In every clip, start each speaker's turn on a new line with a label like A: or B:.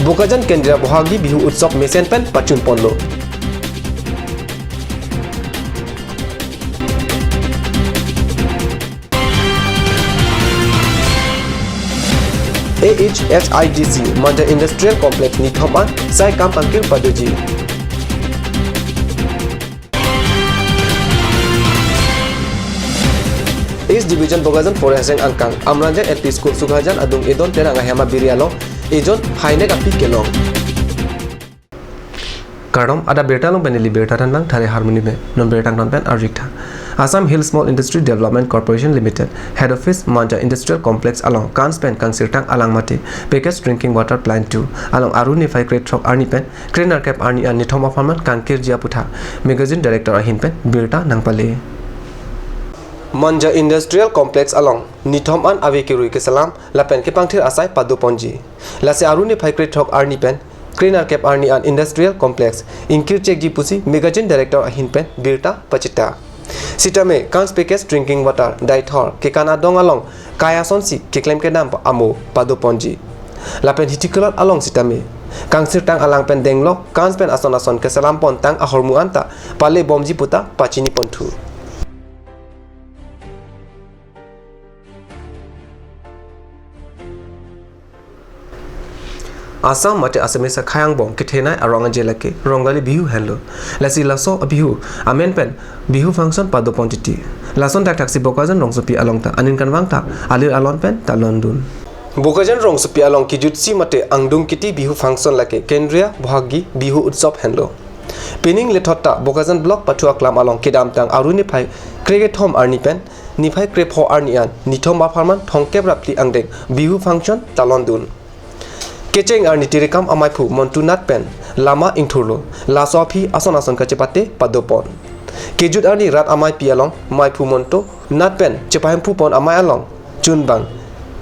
A: Bokajan Kendriya Bohagi Bihu Utsab Mesen pen Pachun Ponlo AHSIDC Manja Industrial Complex Nithoma Sai Kam Angkir Padoji East Division Bokajan Forest Angkang Amranja LP School Sukhajan Adung Edon Teranga Hema Birialo Ejon Hainek Api Kelong Kardom ada bertalong beneli bertatan bang thare harmony me non bertang non pen arjikta Assam Hill Small Industry Development Corporation Limited Head Office Manja Industrial Complex along Kanspen Kangsirtang Alangmati Package Drinking Water Plant 2 along Aruni Fai Crate Truck Arni Pen Craner Cap Arni and Nithoma Farman Kankir Jiaputha Magazine Director Ahin Pen Birta Nangpale Manja Industrial Complex along Nithom an Avikirui ke salam lapen ke pangthir asai Paduponji lase Aruni Fai Crate Truck Arni Pen Craner Cap Arni an Industrial Complex Inkir Check Ji Pusi Magazine Director Ahin Pen Birta Pachita Sitame Kans Package Drinking Water Daithor Kekana Dong along Kaya Sonsi Keklem Kedam Amo Paduponji Lapen Hitikulat along Sitame Kangsir Tang alang pen Denglok Kans pen Ason Ason Kesalam Pon Tang Ahormu Anta Pale Bomji Puta Pachini Pontu Assam mate Assamese khayang bong kithenai arong jelake Rongali Bihu hello lasi laso Bihu amen pen Bihu function padopontiti lason tak taksi Bokajan rongsopi along ta anin kan wangta alir alon pen talondun Bokajan rongsopi along kijutsi mate angdung kiti Bihu function lake Kendriya Bohagi Bihu Utsab hello Pining lethotta Bokajan block pathua klam along kidam tang aruni phai krege thom arni pen niphai kre pho arni an nithom ba farman thongkep rapli angdeng Bihu function talondun Kecheng arni tirikam amaipu montu nat pen lama ingthurlo laso phi ason ason kachepate padopon kejut arni rat amai pi along maipu monto nat pen chepahempu pon amai along chunbang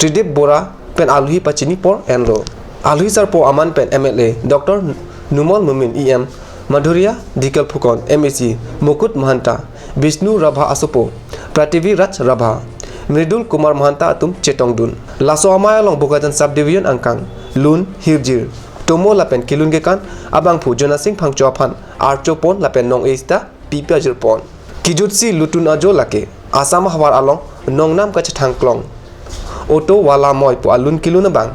A: Tridip Bora pen aluhi pachini por enro aluhi sar po aman pen MLA Dr. Numal Mumin EM Madhuria Dikal Phukon MEC Mukut Mahanta Bishnu Rabha Asopo Prativi Raj Rabha Mridul Kumar Mahanta atum Chetongdun laso amai along Bokajan sub division angkang Lun Hirjir Tomo lapen kilun gekan abangphu Jonasing phangchophan archo pon lapen nong esta pipajur pon kijutsi lutun ajo lake Assam hawar along nongnam kach thangklong oto wala moi po alun kilun bang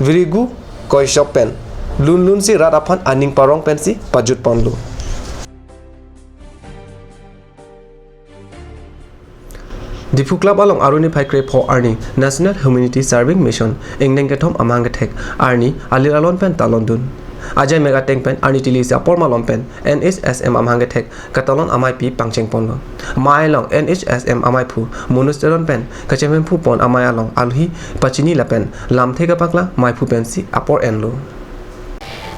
A: virigu koishop pen lun lun si rat aphan aning parong pen si pajut ponlu Diphu Club along Aruni Phai Kre Pho Arni National Humanity Serving Mission Engdeng Kethom Amang Thek Arni Alir Alon Pen Talondun Ajay Mega Teng Pen Arni Tili sa Pormalon Pen NHSM Amang Thek Katalon Amai Pi Pangcheng Ponlo Mai Long NHSM Amai Phu Monosteron Pen Kachemen Phu Pon Amai Along Alhi Pachini La Pen Lam Theka Pakla Mai Phu Pen Si Apor Enlo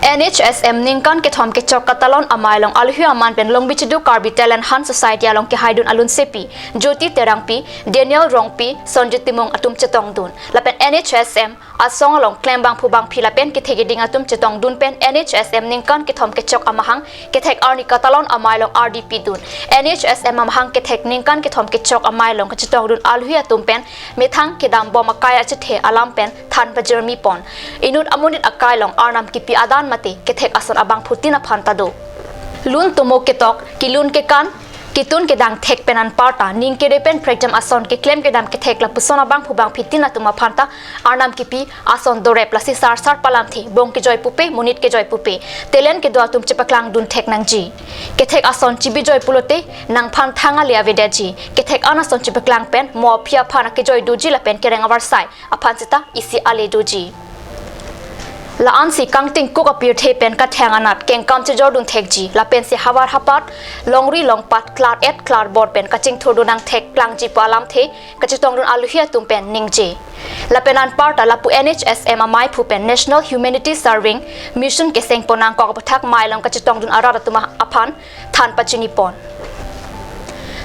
B: NHSM ningkan ke thom ke chok katalon amai long alhu aman pen long bichidu Karbi Talent Han Society along ke haidun alun sepi Jyoti Terangpi Daniel Rongpi Sanjit Timong atum chetong dun lapen NHSM asong along klembang phubang philapen ke thegeding atum chetong dun pen NHSM ningkan ke thom ke chok amahang ke thek arni katalon amai long RDP dun NHSM amahang ke thek ningkan ke thom ke chok amai long ke chetong dun alhu atum pen methang ke dam bom akaya chethe alam pen than pajermi pon inut amunit akai long arnam kipi adan mate ke thek ason abang phutina phanta do lun tomo ke tok ki lun ke kan kitun ke dang thek penan parta ning ke repen prejam ason ke klem ke dam ke thek la puson abang phubang phitina tuma phanta arnam kipi ason dore plasi sar sar palam thi bong ke joy pupe munit ke joy pupe telen ke doa tum chepaklang dun thek nang ji ke thek ason chibi joy pulote nang phan thanga le aveda ji ke thek anason chepaklang pen mo phia phana ke joy duji la pen ke reng awar sai aphan sita isi ale duji la ansi kangting kuk apir the pen ka thang anat keng kam che jordun thek ji la pen si hawar hapat longri longpat klar et klar bor pen ka ching thodu nang thek klang ji palam the ka chi tong run aluhia tum pen ning ji la pen an part la pu NHSM amai phu pen National Humanity Serving Mission ke seng ponang kok pathak mai long ka chi tong dun ara tuma aphan than pachini pon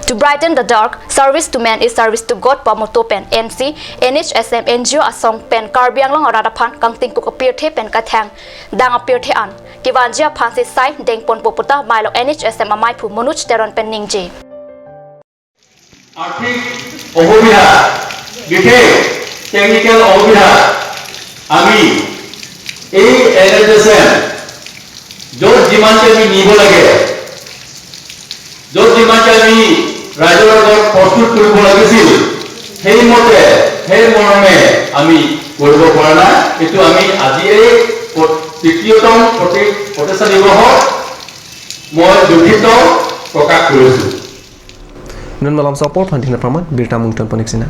B: To brighten the dark, service to man is service to God pa moto pen NC NHSM NGO asong pen karbiang long arada phan kangting kuk apir the pen ka thang dang apir the an kiwanjia phan se sai deng pon poputa mailo NHSM amai phu Manuj Teron pen ningje
C: আৰ্থিক অসুবিধা বিশেষ technical অসুবিধা আমি এই N H S M য'ত যিমানকে আমি নিব লাগে, য'ত যিমানকে আমি ৰাইজৰ আগত প্ৰস্তুত কৰিব লাগিছিল, সেইমতে সেই মৰ্মে আমি কৰিব পৰা নাই। এইটো আমি আজি এই তৃতীয়তম প্ৰতিষ্ঠা দিৱসত মই দুখিত প্ৰকাশ কৰিছোঁ।
A: নুন malam support phanthina praman birta mungton poniksina.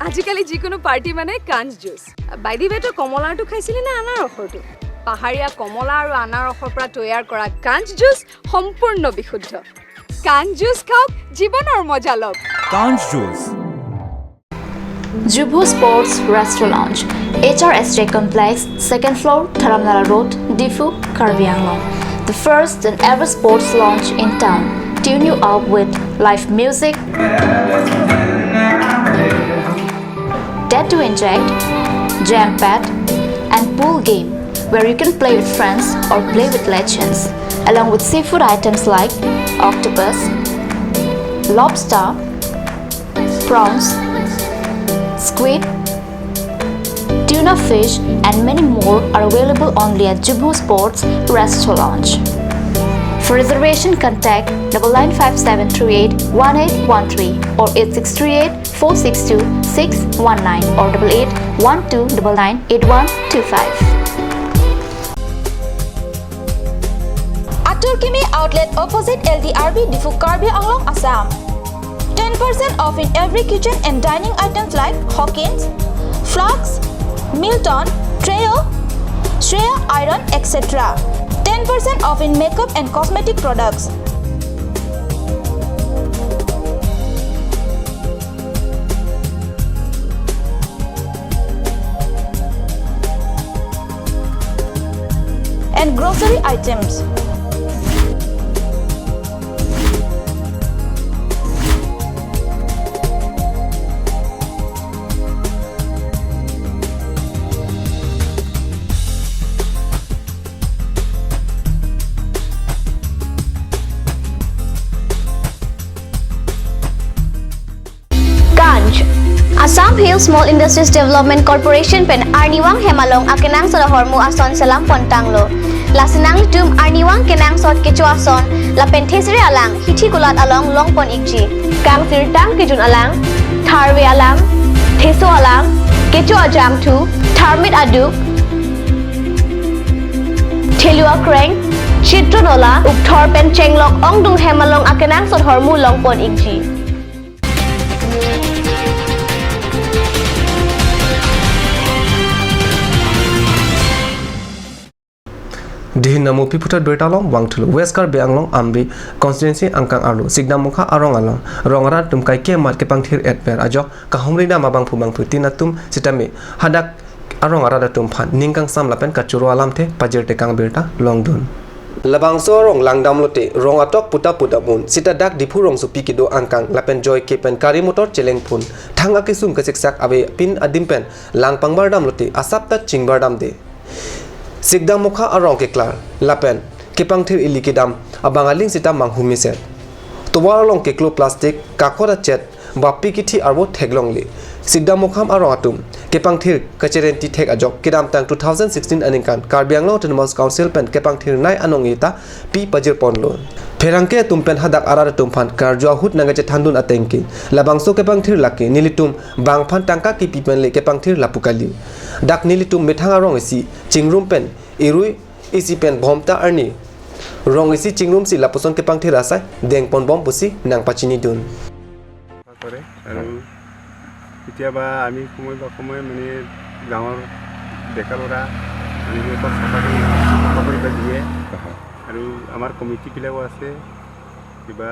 D: আজিকালি যিকোনো পাৰ্টি মানে কাঞ্চ জুচ। বাই the ৱে, তই কমলাৰটো খাইছিলি নে আনাৰসৰটো? পাহাৰীয়া কমলা আৰু আনাৰসৰ পৰা তৈয়াৰ কৰা কাঞ্চ জুচ সম্পূৰ্ণ বিশুদ্ধ। কাঞ্চ জুচ খাওক, জীৱনৰ মজা লওক।
E: কাঞ্চ juice.
B: Jubu Sports Restaurant Lounge, HRSJ Complex, 2nd floor, Dharamnala Road, Diphu, Karbi Anglong. The first and ever sports lounge in town. Tune you up with live music, tattoo inject, jam pad, and pool game where you can play with friends or play with legends, along with seafood items like octopus, lobster, prawns, squid, tuna fish, and many more are available only at Jubu Sports Restaurant Lounge. For reservation, contact 9957381813 or 8638462619 or 8812998125.
F: Atur Kimi outlet opposite LDRB Diphu Karbi Anglong, Assam. 10% off in every kitchen and dining items like Hawkins, Flux, Milton, Treo, Shreya Iron, etc. 10% off in makeup and cosmetic products. And grocery items.
G: Assam Hill Small Industries Development Corporation pen Arniwang Hemalong akenang soda hormu ason salam pontanglo. Lasinang litum Arniwang kenang sot kecho ason lapen thesre alang hithi kulat along long pon ikji. Kang sirtang kijun alang, tharwe alang, theso alang, kecho ajang thu, tharmit aduk, thelua kreng, chitronola, upthor pen chenglok ongdung hemalong akenang sot hormu long pon ikji.
A: Dihin namu piputar bertalong wangthulu West Karbi Anglong Amri constituency angkang arlu signam mukha arong along rongara tumkai ke mat ke pangthir etper ajok kahumri na mabang phu bang phu tinatum sitami hadak arong arada tumphan ningkang sam lapen kachuru alam the pajir tekang berta longdun labangso rong langdam lote rong atok puta puta bun sita dak diphu rong su pikido angkang lapen joy ke pen kari motor cheleng phun thanga ke sum ke siksak abe pin adim pen langpangbar dam lote asap ta chingbar dam de Sigdam mukha arong ke klar lapen kepang thir ili ke dam abangaling sita manghumi set towar long ke klo plastic kakora chet bapi kithi arbo theglongli sigdam mukham arong atum kepang thir kacheren ti thek ajok kidam tang 2016 aningkan Karbi Anglong Autonomous Council pen kepang thir nai anong eta pi pajir ponlo pherangke tumpen hadak arar tumphan karjua hut nangache thandun atengki labangso kepang thir laki nilitum bangphan tangka ki pipen le kepang thir lapukali dak nilitum methanga rong isi chingrum pen irui isi pen bhomta arni rong isi chingrum si lapuson kepang thir asai dengpon bom pusi nangpachini dun
H: কৰে আৰু কেতিয়াবা আমি সময় বা সময় মানে গাঁৱৰ ডেকা ল'ৰা আমি সিহঁতক চাফা কৰি চাফা কৰিব দিয়ে আৰু আমাৰ কমিটিবিলাকো আছে, কিবা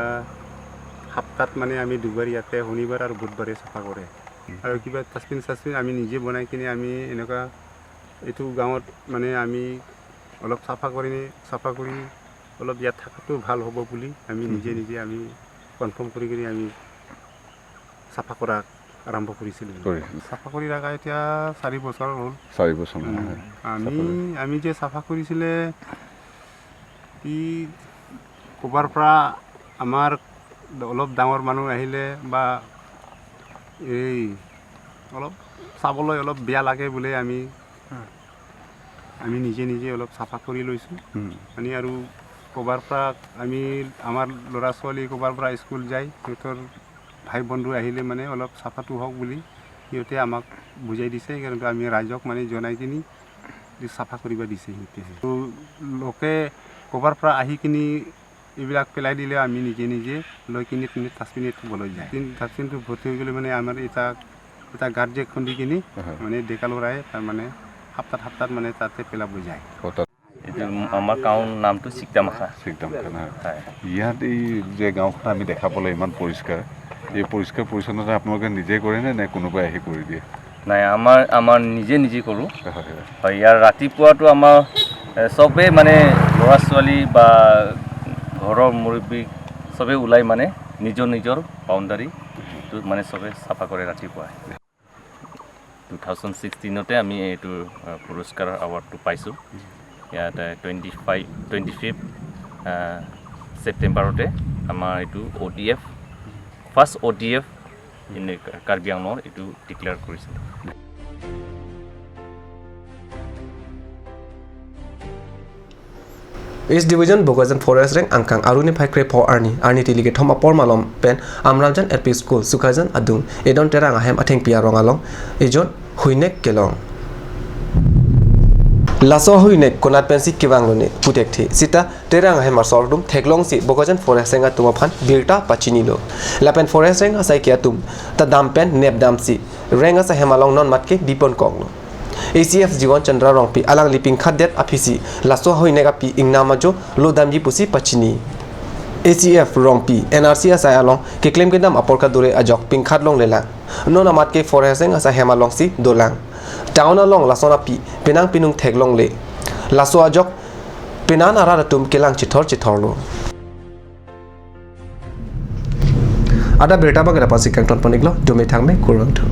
H: সপ্তাহত মানে আমি দুবাৰ ইয়াতে শনিবাৰ আৰু বুধবাৰে চাফা কৰে। আৰু কিবা ডাষ্টবিন চাষ্টবিন আমি নিজে বনাই কিনে আমি এনেকুৱা এইটো গাঁৱত মানে আমি অলপ চাফা কৰি অলপ ইয়াত থকাটো ভাল হ'ব বুলি আমি নিজে নিজে আমি কনফাৰ্ম কৰি কিনে আমি চাফা কৰা আৰম্ভ কৰিছিলোঁ। চাফা কৰি ৰখা এতিয়া 4 বছৰ হ'ল।
E: 4 বছৰ।
H: আমি যে চাফা কৰিছিলে কি ক'ৰবাৰ পৰা আমাৰ অলপ ডাঙৰ মানুহ আহিলে বা এই অলপ চাবলৈ অলপ বেয়া লাগে বোলে আমি নিজে নিজে অলপ চাফা কৰি লৈছোঁ। মানে আৰু ক'ৰবাৰ পৰা আমি আমাৰ ল'ৰা ছোৱালী ক'ৰবাৰ পৰা স্কুল যায়, সিহঁতৰ ভাই বন্ধু আহিলে মানে অলপ চাফাটো হওক বুলি সিহঁতে আমাক বুজাই দিছে। সেইকাৰণে আমি ৰাইজক মানে জনাই কিনি চাফা কৰিব দিছে সিহঁতে। লোকে ক'ৰবাৰ পৰা আহি কিনি এইবিলাক পেলাই দিলে আমি নিজে নিজে লৈ কিনি ডাষ্টবিনত থ'বলৈ যায়। ডাষ্টবিনটো ভৰ্তি হৈ গ'লে মানে আমাৰ এটা গাঁত যে খুন্দি কিনি মানে ডেকা ল'ৰাই তাৰমানে সপ্তাহত মানে তাতে পেলাব যায়।
I: এইটো আমাৰ গাঁৱৰ নামটো চিকদামাখা।
E: চিকদামাখা। ইয়াত এই যে গাঁওখন আমি দেখা পালোঁ ইমান পৰিষ্কাৰ, এই পৰিষ্কাৰ পৰিচ্ছন্নতা আপোনালোকে নিজে কৰেনে নে কোনোবাই আহি কৰি দিয়ে?
I: নাই, আমাৰ নিজে নিজে কৰোঁ। হয়, ইয়াৰ ৰাতিপুৱাটো আমাৰ চবেই মানে ল'ৰা ছোৱালী বা ঘৰৰ মুৰব্বী চবেই ওলাই মানে নিজৰ নিজৰ বাউণ্ডাৰীটো মানে চবেই চাফা কৰে ৰাতিপুৱা। 2016তে আমি এইটো পুৰস্কাৰ এৱাৰ্ডটো পাইছোঁ। ইয়াত 25 ছেপ্টেম্বৰতে আমাৰ এইটো ODF first ODF in Karbi আংলঙৰ এইটো ডিক্লেয়াৰ কৰিছিল।
A: East Division Bogajan Forest Rank Angkang Aruni Phaikrei Pho Arni Arni Tilige Thom Apor Malom Pen Amramjan LP School Sukhajan Adung Edon Terang Ahem Atheng Pia Rongalong Ejon Huinek Kelong Laso Huinek Konat Pensi Kiwanglone Putek Thi Sita Terang Ahem Arsordum Theklong Si Bogajan Forest Rank Tumaphan Birta Pachinilo Lapen Forest Rank Asai Kia Tum Ta Dampen Nep Damsi Rank Asa Hemalong Non Matke Bipon Konglo ACF Jiwan Chandra Rongpi alang liping khadet apisi laso hoinega pi ingnamajo lodamji pusi pachini ACF Rongpi NRC asai along ke claim ke dam aporka dore ajok ping khatlong lela non amat ke forest asa hemalong si dolang town along lasona pi penang pinung theklong le laso ajok penan ara tum kelang chithor chithorlo ada berita bagara pasi kangton paniklo dome thangme kurang thu.